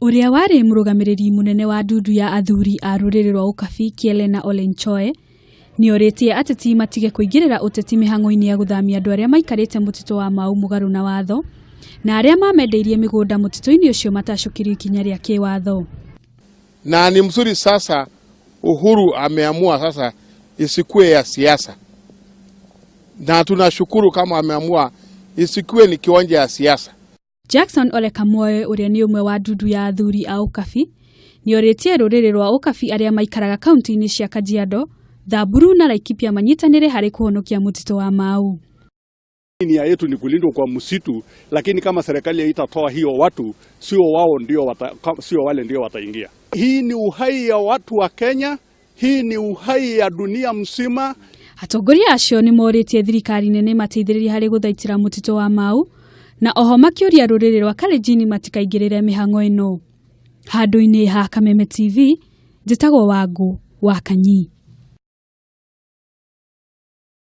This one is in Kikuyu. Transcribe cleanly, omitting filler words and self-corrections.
Ũrĩa warĩ mũrũgamĩrĩri mũnene wa ndundu ya athuri a rũrĩrĩ rwa Ũkabi Kielena Ole Nchoe nĩorĩtie ateti matige kũingĩrĩra ũteti mĩhang'o-inĩ ya gũthamia andũ arĩa maikarĩte mũtitũ wa Mau mũgarũ na watho na arĩa mamendeirie mĩgũnda mũtitũ-inĩ ũcio matacũkĩrio ikinya rĩa kĩwatho. Na ni mzuri sasa Uhuru ameamua sasa isikuwe ya siasa, na tunashukuru kama ameamua isikuwe ni kiwanja ya siasa. Jackson Ole Kamoe ũrĩa nĩ ũmwe wa ndundu ya athuri a Ũkabi nĩorĩtie rũrĩrĩ rwa Ũkabi arĩa maikaraga kaunti-inĩ cia Kajiado, Samburu na Laikipia manyitanĩre harĩ kũhonokia mũtitũ wa Mau. Nia yetu ni kulindwa kwa msitu, lakini kama serikali haitatoa hiyo watu, sio wao ndio wata, sio wale ndio wataingia. Hii ni uhai ya watu wa Kenya, hii ni uhai ya dunia mzima. Atongoria acio nĩ morĩtie thirikari nene mateithĩrĩrie harĩ gũthaitĩra mũtitũ wa Mau na oho makĩũria rũrĩrĩ rwa Kalenjin matikaingĩrĩre mĩhang'o ĩno. Handũ-inĩ ha Kameme TV, njĩtagwo Wangũ wa Kanyi.